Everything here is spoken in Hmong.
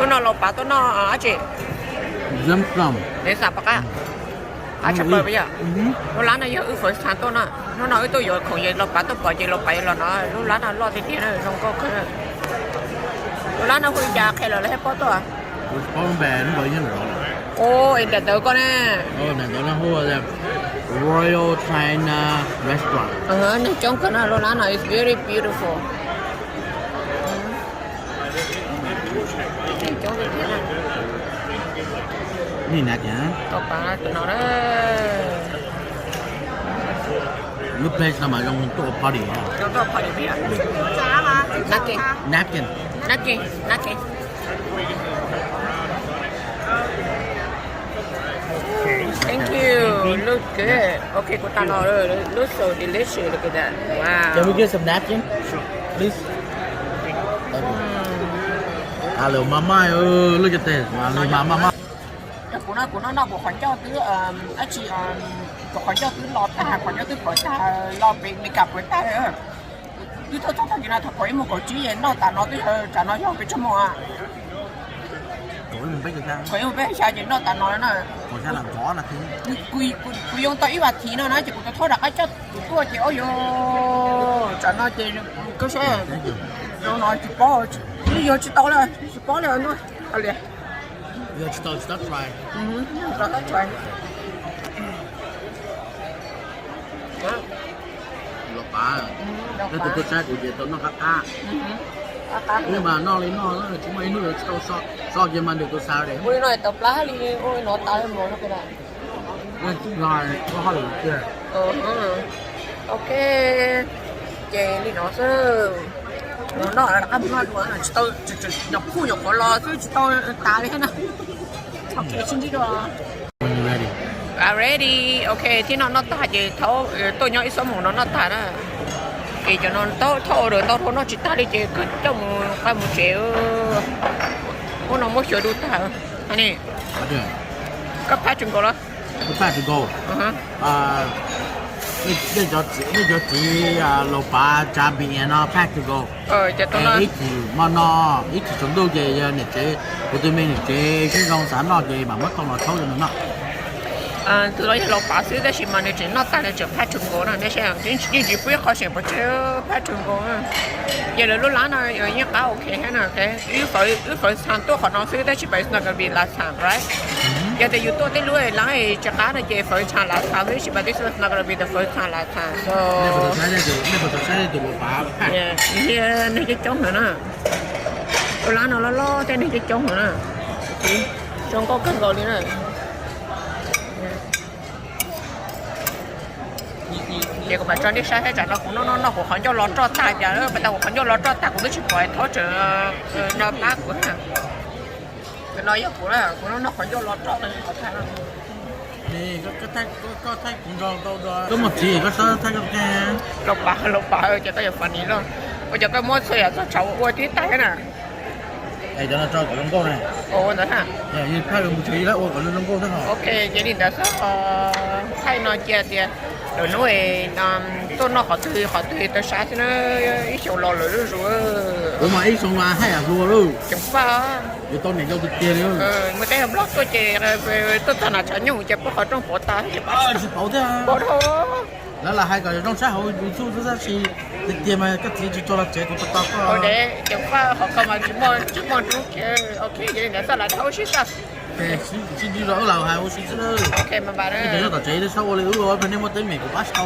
Hnub no Lauj Pav tuaj noj dab tsi? Nev xam pom qab. Qab tshaj plaws yom. Lub lab no yog wb fawv xas tuaj no. Hnub no wb tuaj yuav khoom ces Lauj Pav tuaj pom ces Lauj Pav yuav los no. Lub lab no loj tiag tiag na, zoo nkauj kawg. Lub lab no hu li cas, qhia lawv thiaj paub tuaj. Ua es nram ntawd koj ne. Royal China Restaurant. Neeg coob kawg no, lub lab no is very beautiful. Neeg coob tiag tiag na. Tau pab tus no na. Lub place no mas zoo tuaj party. Zoo tuaj party. Napkin. Napkin. Napkin. Napkin. Thank you. Looks good. Ok, kuv tau no. Looks so delicious. Look at that. Wow. Can we get some napkin, please? Thank you. Hello, mama. Look at this. Hello, mama. Kuv no, kuv no, no kuv qhov ncauj twb, tab sis kuv qhov ncauj twb los tag, qhov ncauj twb pawv tag, los pem Meskas pawv tag. Twb thaum txog tag kis no thaum kaum ib moos kaum tsib es noj tas no twb yog tsam no yog peb tsog moos. Kaum ib moos peb xya ces noj tas no na. Kuv yoo tau ib vas thiv no na ces kuv tau thauj rov qab coj kuv tuaj ces ob yog tsam no ces koj saib, no tsis paub, yog tsis tau li, tsis paub li no. Yog tsis tau tsis tau try. Los pab, nej tus tub sab kuv ces tau noj qab qab. Wb mas noj li noj tsis muaj ib hnub yuav tsis tau so, so ces mas nws tus xav li. Ua li no tau plab li, ua li no tas li mus no. Ok, ces li no xwb. Noj rov qab mus noj dua, tsis tau, nyuam qhuav los xwb tsis tau tas li thiab na. Sib ntsib dua. Ready. Ok, thiab no noj tag ces thaum tuaj nyob ib xuab moos no noj tag na. Ces cov no thaum order tau dhau noj tsis tag li ces kawg coj mus qab mus tsev. Ub no muab xyuas du tag. Koj pab tsis nkaus los? Nej cov txiv Lauj Pav tsav npis no pab tsis nkaus. Ib chim hmo no, ib chim tsaus ntuj ces yog niam tsev, kuv tus me niam tsev sib zoo xav noj ces mam muab tau los thaub rau nws noj. Tus no yog Lauj Pav xwb tab sis mas nws tseem noj tag nws tseem pab tsis nkaus no, nej saib, yeej tsis pub ib qho seem pov tseg pab tsis nkaus. Yog lawv lub lab no yeej qab ok thiab na. Wb fawv txha tuaj qhov no xwb tab sis but it's not gonna be last time, right? Yog tias yus tuaj tej lub lab tsis qab no ces fawv txha last time xwb, but this is not gonna be the first time, last time. So, nej coob coob heev na. Lub lab no loj loj thiab neeg coob coob heev na. Zoo nkauj kawg nkaus li na. Ces kuv mam tso nej saib thiab, tsam no kuv noj noj noj kuv qhov ncauj los roj tag, cas pas tas kuv qhov ncauj los roj tag kuv twb tsis pom thaub tseem no pab kuv. Cov no yog kuv, kuv noj noj qhov ncauj los roj tag. Koj muaj txiv koj txhob thaij koj. Lauj Pav, Lauj Pav, ces koj yuav funny lawm. Ua cas koj muab txhua yam txog tshav ua tib tag thiab na. Es cov no tso kom zoo nkauj na. Ua ntawd na. Mus tsev ib lab ua kom zoo nkauj thiab. Ok, ces li ntawd xwb. Thaij no cia tias lwm hnub tuaj noj qhov twg qhov twg tau saib xwb na. Ib xyoos los lawm zuj zus. Kuv mas ib xyoos mas haj yam hluas lawm. Ceev faj. Yuav tau niam yau tiag tiag li. Mus teb yog Nplog tuaj ces tuaj txog nram tshav nyuj ces pub qhov rooj pov tas ces pov tsis pov thiab. Lawv lam hais kom zoo tshaj hauv YouTube xwb tab sis tiag tiag mas koj txiv tsis tso los tsev kuv tos tos koj. Ceev faj, qhov ko mas tsis muaj nrub. Ok, yog li ntawd xwb lam rau ua si tso. Sib ntsib dua wb lam hais ua si xwb. Ok, bye bye. Cov nyob tom tsev txhob ua li wb ua, nej muaj teeb meem kuv pab tsis tau.